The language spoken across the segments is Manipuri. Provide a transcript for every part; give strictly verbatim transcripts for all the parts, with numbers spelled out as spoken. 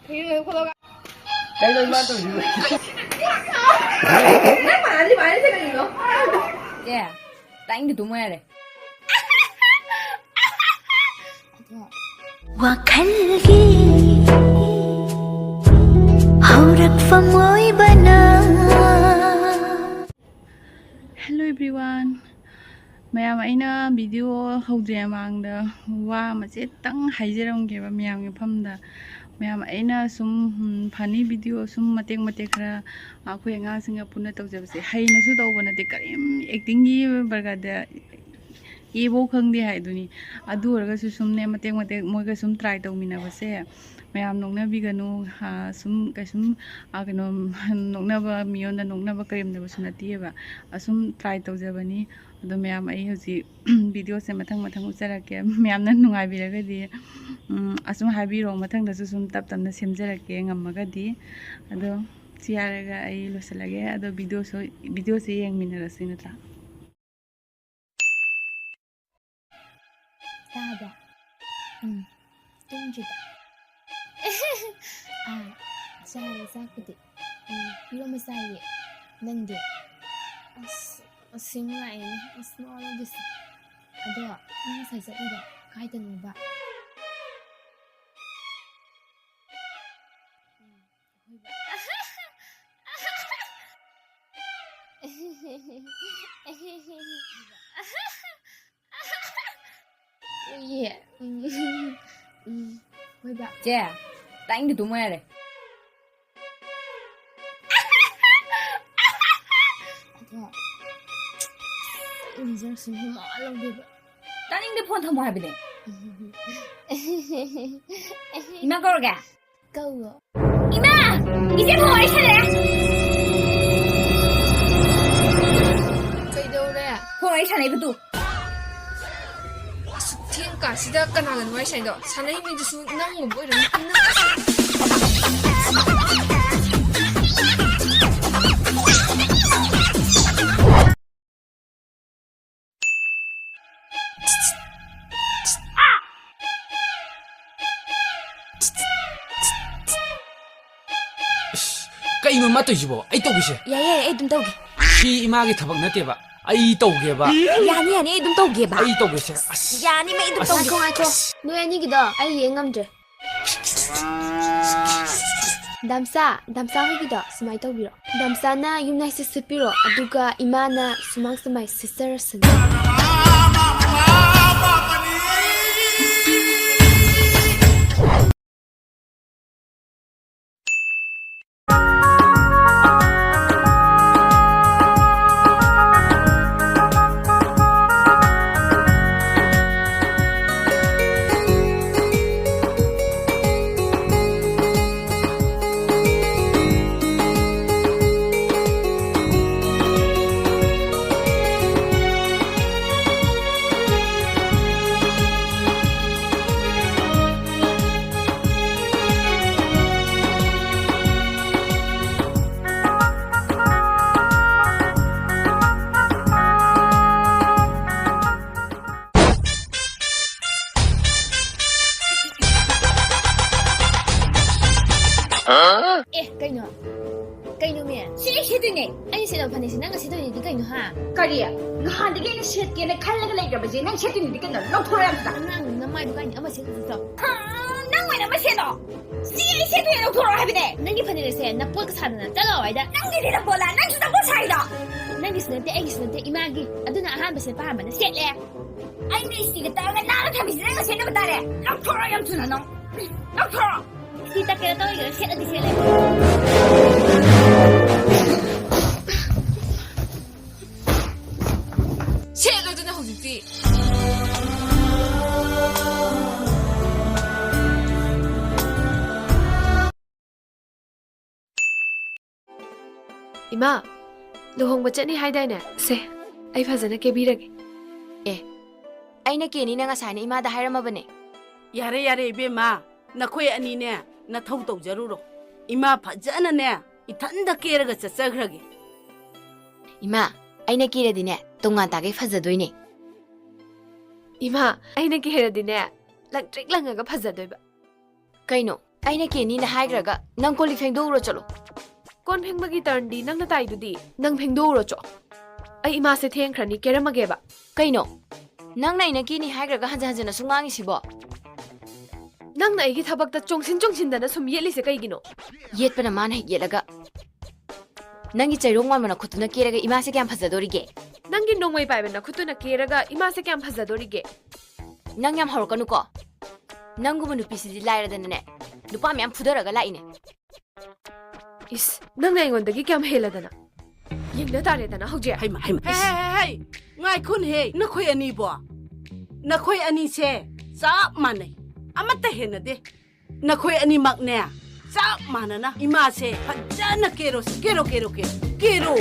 ꯀꯩꯅꯣ ꯏꯃꯥ ꯇꯧꯔꯤꯁꯤꯕꯨ? ꯅꯪ ꯃꯥꯗꯤ ꯃꯥꯗꯤ ꯀꯩꯅꯣ? ꯑꯦ, ꯇꯥꯏꯅꯤꯡꯗꯦ, ꯇꯨꯝꯃꯣ ꯌꯥꯔꯦ꯫ ꯋꯥꯈꯜꯒꯤ ꯍꯧꯔꯛꯐꯝ ꯑꯣꯏꯕꯅ꯫ Hello everyone, ꯃꯌꯥꯝ, ꯑꯩꯅ video ꯍꯧꯗ꯭ꯔꯤ ꯃꯃꯥꯡꯗ ꯋꯥ ꯃꯆꯦꯠꯇꯪ ꯍꯥꯏꯖꯔꯝꯒꯦꯕ ꯃꯌꯥꯝꯒꯤ ꯃꯐꯝꯗ꯫ ꯃꯌꯥꯝ, ꯑꯩꯅ ꯁꯨꯝ, ꯎꯝ, funny video ꯁꯨꯝ ꯃꯇꯦꯛ ꯃꯇꯦꯛ ꯈꯔ ꯑꯩꯈꯣꯏ ꯑꯉꯥꯡꯁꯤꯡꯒ ꯄꯨꯟꯅ ꯇꯧꯖꯕꯁꯦ, ꯍꯩꯅꯁꯨ ꯇꯧꯕ ꯅꯠꯇꯦ, ꯀꯔꯤꯝ actingꯒꯤ ꯕꯔꯒꯗ ꯏꯕꯧ ꯈꯪꯗꯦ ꯍꯥꯏꯗꯨꯅꯤ꯫ ꯑꯗꯨ ꯑꯣꯏꯔꯒꯁꯨ ꯁꯨꯝꯅꯦ, ꯃꯇꯦꯛ ꯃꯇꯦꯛ ꯃꯣꯏꯒ ꯁꯨꯝ try ꯇꯧꯃꯤꯟꯅꯕꯁꯦ, ꯃꯌꯥꯝ ꯅꯣꯛꯅꯕꯤꯒꯅꯨ꯫ ꯑ, ꯁꯨꯝ ꯀꯩꯁꯨꯝ, ꯑ, ꯀꯩꯅꯣ, ꯅꯣꯛꯅꯕ, ꯃꯤꯉꯣꯟꯗ ꯅꯣꯛꯅꯕ ꯀꯔꯦꯝꯅꯕꯁꯨ ꯅꯠꯇꯦꯕ꯫ ꯑꯁꯨꯝ try ꯇꯧꯖꯕꯅꯤ꯫ ꯑꯗꯣ ꯃꯌꯥꯝ, ꯑꯩ ꯍꯧꯖꯤꯛ videoꯁꯦ ꯃꯊꯪ ꯃꯊꯪ ꯎꯠꯆꯔꯛꯀꯦ꯫ ꯃꯌꯥꯝꯅ ꯅꯨꯡꯉꯥꯏꯕꯤꯔꯒꯗꯤ, ꯎꯝ, ꯑꯁꯨꯝ ꯍꯥꯏꯕꯤꯔꯣ, ꯃꯊꯪꯗꯁꯨ ꯁꯨꯝ ꯇꯞ ꯇꯞꯅ ꯁꯦꯝꯖꯔꯛꯀꯦ ꯉꯝꯃꯒꯗꯤ꯫ ꯑꯗꯣ ꯁꯤ ꯍꯥꯏꯔꯒ ꯑꯩ ꯂꯣꯏꯁꯤꯜꯂꯒꯦ꯫ ꯑꯗꯣ videoꯁꯨ, videoꯁꯦ ꯌꯦꯡꯃꯤꯟꯅꯔꯁꯤ ꯅꯠꯇ꯭ꯔꯥ? ꯇꯥꯕ꯭ꯔꯥ? ꯎꯝ, ꯇꯨꯝꯗ꯭ꯔꯤꯕ? ꯑꯥ, ꯆꯥꯔꯦ ꯆꯥꯛꯄꯨꯗꯤ꯫ ꯎꯝ, ꯏꯔꯣꯝꯕ ꯆꯥꯏꯌꯦ꯫ ꯅꯪꯗꯤ? ꯑꯁ, ꯑꯁ, ꯁꯤꯡ ꯂꯥꯛꯑꯦꯅꯦ꯫ ꯑꯁ, ꯃꯋꯥ ꯂꯧꯗꯦꯁꯦ꯫ ꯑꯗꯣ, ꯅꯪ ꯉꯁꯥꯏ ꯆꯠꯂꯤꯗꯣ ꯀꯥꯏꯗꯅꯣꯕ? ꯎꯝ, ꯍꯣꯏꯕ꯫ ꯎꯏꯌꯦ꯫ ꯎꯝ꯫ ꯎꯝ꯫ ꯍꯣꯏꯕ꯫ ꯆꯦ, ꯇꯥꯏꯅꯤꯡꯗꯦ, ꯇꯨꯝꯃꯣ ꯌꯥꯔꯦ꯫ ꯑꯗꯣ, ꯇꯥꯅꯤꯡꯗꯦ, ꯁꯨꯝ ꯃꯋꯥ ꯂꯧꯗꯦꯕ꯫ ꯇꯥꯅꯤꯡꯗꯦ, phone ꯊꯝꯃꯣ ꯍꯥꯏꯕꯅꯦ꯫ ꯏꯃꯥ ꯀꯧꯔꯒꯦ? ꯀꯧꯋꯣ꯫ ꯏꯃꯥ! ꯏꯆꯦ phone ꯋꯥꯔꯤ ꯁꯥꯟꯅꯔꯦ꯫ ꯀꯩꯗꯧꯔꯦ? Phone ꯋꯥꯔꯤ ꯁꯥꯟꯅꯩꯕꯗꯨ꯫ ꯑꯁꯨꯛ ꯊꯦꯡ ꯀꯥꯟꯁꯤꯗ ꯀꯅꯥꯒꯅꯣ ꯋꯥꯔꯤ ꯁꯥꯟꯅꯩꯗꯣ? ꯁꯥꯟꯅꯩ ꯃꯤꯗꯨꯁꯨ ꯅꯪꯒꯨꯝꯕ ꯑꯣꯏꯔꯝꯅꯤ꯫ ꯀꯩꯅꯣ ꯃꯥ ꯇꯧꯔꯤꯁꯤꯕꯣ? ꯑꯩ ꯇꯧꯒꯦꯁꯦ꯫ ꯌꯥꯏ, ꯌꯥꯏ, ꯑꯩ ꯑꯗꯨꯝ ꯇꯧꯒꯦ꯫ ꯁꯤ ꯏꯃꯥꯒꯤ ꯊꯕꯛ ꯅꯠꯇꯦꯕ꯫ ꯑꯩ ꯇꯧꯒꯦꯕ꯫ ꯌꯥꯅꯤ, ꯌꯥꯅꯤ, ꯑꯩ ꯑꯗꯨꯝ ꯇꯧꯒꯦꯕ꯫ ꯑꯩ ꯇꯧꯒꯦꯁꯦ꯫ ꯑꯁ꯫ ꯌꯥꯅꯤ, ꯑꯩ ꯑꯗꯨꯝ ꯑꯁ꯫ ꯇꯧꯒꯦ꯫ ꯉꯥꯏꯈꯣ, ꯉꯥꯏꯈꯣ꯫ ꯑꯁ꯫ ꯅꯣꯏ ꯑꯅꯤꯒꯤꯗꯣ ꯑꯩ ꯌꯦꯡ ꯉꯝꯗ꯭ꯔꯦ꯫ ꯗꯥꯝꯆꯥ, ꯗꯥꯝꯆꯥ ꯍꯣꯏꯒꯤꯗꯣ ꯁꯨꯃꯥꯏꯅ ꯇꯧꯕꯤꯔꯣ꯫ ꯗꯥꯝꯆꯥꯅ ꯌꯨꯝꯅꯥꯏꯁꯦ ꯁꯤꯠꯄꯤꯔꯣ, ꯑꯗꯨꯒ ꯏꯃꯥꯅ ꯁꯨꯃꯥꯡ ꯁꯨꯃꯥꯏ ꯁꯤꯠꯆꯔꯁꯅꯨ꯫ ꯑꯦ, ꯀꯩꯅꯣ? ꯀꯩꯅꯣꯃꯤ? ꯁꯤ ꯑꯩ ꯁꯦꯠꯇꯣꯏꯅꯦ꯫ ꯑꯩꯅ ꯁꯦꯠꯂꯕ ꯐꯅꯦꯛꯁꯦ ꯅꯪꯅ ꯁꯦꯠꯇꯣꯏꯅꯦꯗꯤ ꯀꯩꯅꯣ, ꯍꯥ? ꯀꯔꯤ? ꯅꯍꯥꯟꯗꯒꯤ ꯑꯩꯅ ꯁꯦꯠꯀꯦꯅ ꯈꯜꯂꯒ ꯂꯩꯈ꯭ꯔꯕꯁꯦ ꯅꯪ ꯁꯦꯠꯇꯣꯏꯅꯦꯗꯤ ꯀꯩꯅꯣ? ꯂꯧꯊꯣꯔꯛꯑꯣ ꯌꯥꯝ ꯊꯨꯅ꯫ ꯑꯉꯥꯡ ꯅꯃꯥꯏꯗꯨ ꯀꯥꯏꯅ ꯑꯃ ꯁꯦꯠꯂꯨꯁꯤ ꯆꯣ꯫ ꯍꯥ, ꯅꯪ ꯑꯣꯏꯅ ꯑꯃ ꯁꯦꯠꯂꯣ꯫ ꯁꯤ ꯑꯩ ꯁꯦꯠꯇꯣꯏꯅꯦ, ꯂꯧꯊꯣꯔꯛꯑꯣ ꯍꯥꯏꯕꯅꯦ꯫ ꯅꯪꯒꯤ ꯐꯅꯦꯛ ꯑꯁꯦ ꯅꯄꯣꯠꯀ ꯁꯥꯗꯅ ꯆꯠꯂꯣ ꯑꯥꯗ꯫ ꯅꯪꯒꯤꯗꯤ ꯅꯄꯣꯠꯂ? ꯅꯪꯁꯨ ꯅꯄꯣꯠ ꯁꯥꯏꯗꯣ꯫ ꯅꯪꯒꯤꯁꯨ ꯅꯠꯇꯦ, ꯑꯩꯒꯤꯁꯨ ꯅꯠꯇꯦ, ꯏꯃꯥꯒꯤ꯫ ꯑꯗꯨꯅ ꯑꯍꯥꯟꯕ ꯁꯦꯠꯄ ꯍꯥꯟꯕꯅ ꯁꯦꯠꯂꯦ꯫ ꯑꯩꯅ ꯏꯁꯇꯤꯒ ꯇꯛꯑꯒ ꯅꯥꯟꯅ ꯊꯝꯃꯤꯁꯦ ꯅꯪꯅ ꯁꯦꯠꯅꯕ ꯇꯥꯔꯦ꯫ ꯂꯧꯊꯣꯔꯛꯑꯣ ꯌꯥꯝ ꯊꯨꯅ ꯅꯪ꯫ ꯂꯧꯊꯣꯔꯛꯑꯣ꯫ ꯏꯁꯇꯤ ꯇꯛꯀꯦꯔꯥ ꯇꯛꯑꯣꯏꯒꯦꯔꯥ ꯁꯦꯠꯂꯗꯤ ꯁꯦꯠꯂꯦ꯫ ꯁꯦꯠꯂꯣꯗꯅ ꯍꯧꯖꯤꯛꯇꯤ꯫ ꯏꯃꯥ, ꯂꯨꯍꯣꯡꯕ ꯆꯠꯅꯤ ꯍꯥꯏꯗꯥꯏꯅꯦ? ꯁꯦ, ꯑꯩ ꯐꯖꯅ ꯀꯦꯕꯤꯔꯒꯦ꯫ ꯑꯦ, ꯑꯩꯅ ꯀꯦꯅꯤꯅ ꯉꯁꯥꯏꯅ ꯏꯃꯥꯗ ꯍꯥꯏꯔꯝꯃꯕꯅꯦ꯫ ꯌꯥꯔꯦ, ꯌꯥꯔꯦ, ꯏꯕꯦꯝꯃ, ꯅꯈꯣꯏ ꯑꯅꯤꯅꯦ, ꯅꯊꯧ ꯇꯧꯖꯔꯨꯔꯣ꯫ ꯏꯃꯥ ꯐꯖꯅꯅꯦ, ꯏꯊꯟꯗ ꯀꯦꯔꯒ ꯆꯠꯆꯈ꯭ꯔꯒꯦ꯫ ꯏꯃꯥ, ꯑꯩꯅ ꯀꯦꯔꯗꯤꯅꯦ, ꯇꯣꯉꯥꯟ ꯇꯥꯒꯩ ꯐꯖꯗꯣꯏꯅꯦ꯫ ꯏꯃꯥ, ꯑꯩꯅ ꯀꯦꯔꯗꯤꯅꯦ, ꯂꯪꯇ꯭ꯔꯤꯛ ꯂꯪꯉꯒ ꯐꯖꯗꯣꯏꯕ꯫ ꯀꯩꯅꯣ, ꯑꯩꯅ ꯀꯦꯅꯤꯅ ꯍꯥꯏꯈ꯭ꯔꯒ ꯅꯪ ꯀꯣꯜ ꯂꯤꯛ ꯐꯦꯡꯗꯣꯛꯎꯔꯣ ꯆꯠꯂꯣ꯫ ꯀꯣꯟ ꯐꯦꯡꯕꯒꯤ turnꯗꯤ ꯅꯪꯅ ꯇꯥꯏꯗꯨꯗꯤ꯫ ꯅꯪ ꯐꯦꯡꯗꯣꯛꯎꯔꯣ ꯆꯣ꯫ ꯑꯩ ꯏꯃꯥꯁꯦ ꯊꯦꯡꯈ꯭ꯔꯅꯤ, ꯀꯦꯔꯝꯃꯒꯦꯕ꯫ ꯀꯩꯅꯣ? ꯅꯪꯅ ꯑꯩꯅ ꯀꯦꯅꯤ ꯍꯥꯏꯈ꯭ꯔꯒ ꯍꯟꯖꯟ ꯍꯟꯖꯟꯅ ꯁꯨꯝ ꯉꯥꯡꯉꯤꯁꯤꯕꯣ? ꯅꯪꯅ ꯑꯩꯒꯤ ꯊꯕꯛꯇ ꯆꯣꯡꯁꯤꯟ ꯆꯣꯡꯁꯤꯟꯗꯅ ꯁꯨꯝ ꯌꯦꯠꯂꯤꯁꯦ ꯀꯩꯒꯤꯅꯣ? ꯌꯦꯠꯄꯅ ꯃꯥꯅ ꯍꯦꯛ ꯌꯦꯠꯂꯒ꯫ ꯅꯪꯒꯤ ꯆꯩꯔꯣꯡ ꯃꯥꯟꯕ ꯅꯈꯨꯠꯇꯨꯅ ꯀꯦꯔꯒ ꯏꯃꯥꯁꯦ ꯀꯌꯥꯝ ꯐꯖꯗꯣꯔꯤꯒꯦ? ꯅꯪꯒꯤ ꯅꯣꯡꯃꯩ ꯄꯥꯏꯕ ꯅꯈꯨꯠꯇꯨꯅ ꯀꯦꯔꯒ ꯏꯃꯥꯁꯦ ꯀꯌꯥꯝ ꯐꯖꯗꯣꯔꯤꯒꯦ? ꯅꯪ ꯌꯥꯝ ꯍꯧꯔꯛꯀꯅꯨꯀꯣ꯫ ꯅꯪꯒꯨꯝꯕ ꯅꯨꯄꯤꯁꯤꯗꯤ ꯂꯥꯏꯔꯗꯅꯅꯦ, ꯅꯨꯄꯥ ꯃꯌꯥꯝ ꯐꯨꯗꯔꯒ ꯂꯥꯛꯏꯅꯦ꯫ ꯏꯁ, ꯅꯪꯅ ꯑꯩꯉꯣꯟꯗꯒꯤ ꯀꯌꯥꯝ ꯍꯦꯜꯂꯗꯅ? ꯌꯦꯡꯅ ꯇꯥꯔꯦꯗꯅ ꯍꯧꯖꯤꯛ꯫ ꯍꯩꯃ, ꯍꯩꯃ, ꯍꯦ, ꯏꯁ꯫ ꯍꯦ, ꯍꯦ, ꯍꯦ! ꯉꯥꯏꯈꯣꯟ ꯍꯦ, ꯅꯈꯣꯏ ꯑꯅꯤꯕꯣ꯫ ꯅꯈꯣꯏ ꯑꯅꯤꯁꯦ ꯆꯞ ꯃꯥꯟꯅꯩ꯫ ꯑꯃꯠꯇ ꯍꯦꯟꯅꯗꯦ꯫ ꯅꯈꯣꯏ ꯑꯅꯤꯃꯛꯅꯦ, ꯆꯞ ꯃꯥꯟꯅꯅ ꯏꯃꯥꯁꯦ ꯐꯖꯅ ꯀꯦꯔꯣ, ꯀꯦꯔꯣ, ꯀꯦꯔꯣ, ꯀꯦꯔꯣ, ꯀꯦꯔꯣ꯫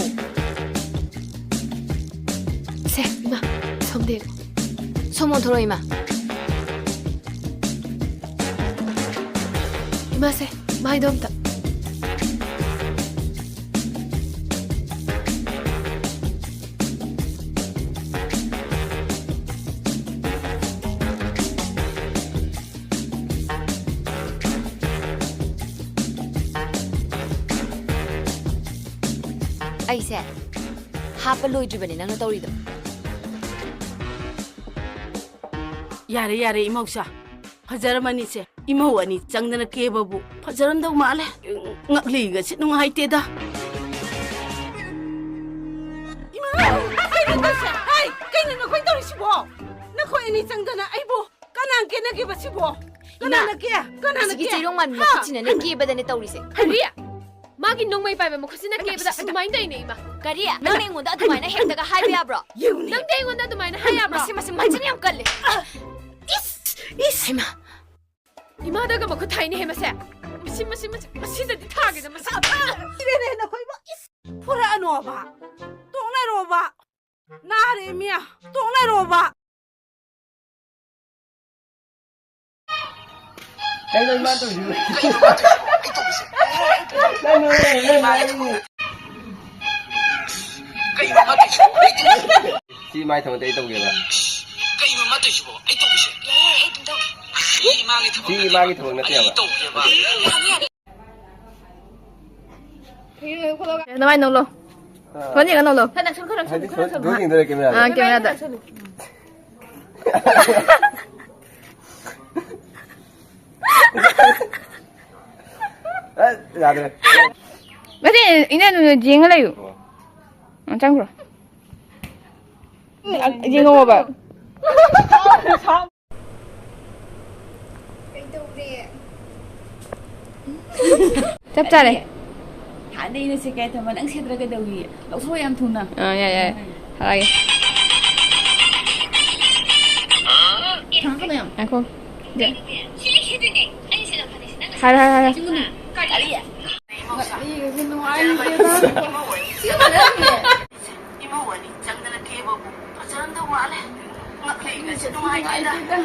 ꯁꯦ, ꯏꯃꯥ, ꯁꯣꯝꯗ ꯌꯦꯡꯉꯣ꯫ ꯁꯣꯝ ꯑꯣꯟꯊꯣꯔꯛꯑꯣ, ꯏꯃꯥ꯫ ꯏꯃꯥꯁꯦ, ꯃꯥꯏꯗꯣ ꯑꯝꯇ꯫ ꯑꯩꯁꯦ ꯍꯥꯞꯄ ꯂꯣꯏꯗ꯭ꯔꯤꯕꯅꯦ ꯅꯪꯅ ꯇꯧꯔꯤꯗꯣ꯫ ꯌꯥꯔꯦ, ꯌꯥꯔꯦ, ꯏꯃꯧꯁꯥ꯫ ꯐꯖꯔꯝꯃꯅꯤꯁꯦ꯫ ꯏꯃꯧ ꯑꯅꯤ ꯆꯪꯗꯅ ꯀꯦꯕꯕꯨ ꯐꯖꯔꯝꯗꯧ ꯃꯥꯜꯂꯦ꯫ ꯉꯛꯂꯤꯒꯁꯤ ꯅꯨꯡꯉꯥꯏꯇꯦꯗ꯫ ꯏꯃꯥ! ꯀꯩꯅꯣ ꯇꯧꯔꯤꯁꯦ? ꯍꯩ! ꯀꯩꯅꯣ ꯅꯈꯣꯏ ꯇꯧꯔꯤꯁꯤꯕꯣ? ꯅꯈꯣꯏ ꯑꯅꯤ ꯆꯪꯗꯅ ꯑꯩꯕꯨ ꯀꯅꯥ ꯀꯦꯅꯒꯦꯕ ꯁꯤꯕꯣ? ꯏꯃꯥ, ꯀꯅꯥꯅ ꯀꯦ? ꯀꯅꯥꯅ ꯃꯁꯤꯒꯤ ꯀꯦ? ꯆꯩꯔꯣꯡ ꯃꯥꯟꯕꯤ ꯍꯥ? ꯃꯈꯨꯠꯁꯤꯅꯅꯦ ꯀꯦꯕꯗꯅꯦ ꯇꯧꯔꯤꯁꯦ꯫ ꯀꯔꯤ? ꯃꯥꯒꯤ ꯅꯣꯡꯃꯩ ꯄꯥꯏꯕ ꯃꯈꯨꯠꯁꯤꯅ ꯍꯩꯃꯥ, ꯀꯦꯕꯗ ꯁꯤꯗ꯫ ꯑꯗꯨꯃꯥꯏꯅ ꯇꯧꯔꯤꯅꯦ, ꯏꯃꯥ꯫ ꯀꯔꯤ? ꯅꯪꯅ ꯑꯩꯉꯣꯟꯗ ꯑꯗꯨꯃꯥꯏꯅ ꯍꯦꯛꯇꯒ ꯍꯥꯏꯕ ꯌꯥꯕ꯭ꯔꯣ? ꯌꯦꯡꯉꯨꯅꯦ꯫ ꯅꯪꯗꯤ ꯑꯩꯉꯣꯟꯗ ꯑꯗꯨꯃꯥꯏꯅ ꯍꯥꯏ ꯌꯥꯕ꯭ꯔꯣ? ꯃꯁꯤ, ꯃꯁꯤ ꯃꯆꯤꯟ ꯌꯥꯝ ꯀꯜꯂꯦ꯫ ꯏꯁ! ꯏꯁ! ꯍꯩꯃꯥ! ꯏꯃꯥꯗꯒ ꯃꯈꯨꯠ ꯊꯥꯏꯅꯦꯍꯦ ꯃꯁꯦ꯫ ꯃꯁꯤ, ꯃꯁꯤ, ꯃꯁꯤ, ꯃꯁꯤꯗꯗꯤ ꯊꯥꯒꯦꯗ, ꯃꯁꯤ꯫ ꯁꯤꯔꯦꯅꯦ ꯅꯈꯣꯏꯕꯣ꯫ ꯏꯁ! ꯐꯨꯔꯛꯑꯅꯣꯕ꯫ ꯇꯣꯛꯅꯔꯣꯕ꯫ ꯅꯥꯔꯦꯃꯤ꯫ ꯇꯣꯛꯅꯔꯣꯕ꯫ ꯀꯩꯅꯣ ꯏꯃꯥ ꯇꯧꯔꯤꯁꯤꯕꯨ? ꯅꯪ ꯅꯣꯏ ꯂꯩꯔꯦ, ꯅꯪ ꯅꯣꯏ ꯂꯩꯔꯦ꯫ ꯀꯩꯅꯣ ꯃꯥ ꯇꯧꯔꯤꯁꯤꯕꯣ? ꯁꯤ ꯃꯥꯏ ꯊꯕꯛꯇꯤ ꯑꯩ ꯇꯧꯒꯦꯕ꯫ ꯀꯩꯅꯣ ꯃꯥ ꯇꯧꯔꯤꯁꯤꯕꯣ? ꯑꯩ ꯇꯧꯒꯦꯁꯦ꯫ ꯌꯥꯏꯌꯦ, ꯑꯩ ꯑꯗꯨꯝ ꯇꯧꯒꯦ꯫ ꯁꯤ ꯏꯃꯥꯒꯤ ꯊꯕꯛ ꯅꯠꯇꯦꯕ꯫ ꯑꯩ ꯇꯧꯒꯦꯕ꯫ ꯌꯥꯅꯤ, ꯌꯥꯅꯤ꯫ ꯑꯗꯨꯃꯥꯏꯅ ꯅꯣꯛꯂꯣ꯫ ꯐꯣꯟ ꯌꯦꯡꯉ ꯅꯣꯛꯂꯣ꯫ ꯈꯔ ꯅꯛꯁꯜꯂꯨ, ꯈꯔ ꯅꯛꯁꯜꯂꯨ, ꯍꯥꯏꯗꯤ ꯈꯔ ꯅꯛꯁꯜꯂꯨ꯫ ꯐꯣꯟ ꯌꯦꯡꯗꯣꯏꯔꯥ ꯀꯦꯃꯦꯔꯥꯗ? ꯑꯥ, ꯀꯦꯃꯦꯔꯥꯗ꯫ ꯈꯔ ꯅꯛꯁꯜꯂꯨ꯫ ꯑꯦ, ꯌꯥꯗ꯭ꯔꯦ꯫ ꯅꯠꯇꯦ, ꯏꯅꯦ, ꯌꯦꯡꯉ ꯂꯩꯌꯨ꯫ ꯑꯣ꯫ ꯑ, ꯆꯪꯈ꯭ꯔꯣ꯫ ꯑ, ꯌꯦꯡꯉꯛꯑꯣꯕ꯫ ꯆꯞ ꯆꯥꯔꯦ꯫ ꯍꯥꯟꯅꯗꯩ ꯑꯩꯅ ꯁꯦꯠꯀꯦ ꯊꯝꯕ ꯅꯪ ꯁꯦꯠꯇ꯭ꯔꯥ ꯀꯩꯗꯧꯔꯤ? ꯂꯧꯊꯣꯛꯑꯣ, ꯌꯥꯝ ꯊꯨꯅ꯫ ꯑꯥ, ꯌꯥꯏ, ꯌꯥꯏ꯫ ꯊꯥꯔꯛꯑꯒꯦ꯫ ꯊꯝꯃꯣ, ꯊꯝꯃꯣ, ꯌꯥꯝ꯫ ꯉꯥꯏꯈꯣ꯫ ꯌꯥ-, ꯍꯥꯏꯔꯣ, ꯍꯥꯏꯔꯣ, ꯍꯥꯏꯔꯣ꯫ ꯀꯔꯤ? ꯏꯃꯧ ꯑꯅꯤ ꯆꯪꯗꯅ ꯀꯦꯕꯕꯨ ꯐꯖꯔꯝꯗꯧ ꯃꯥꯜꯂꯦ꯫ ꯉꯛꯂꯤꯒꯁꯦ ꯅꯨꯡꯉꯥꯏꯇꯦꯗ꯫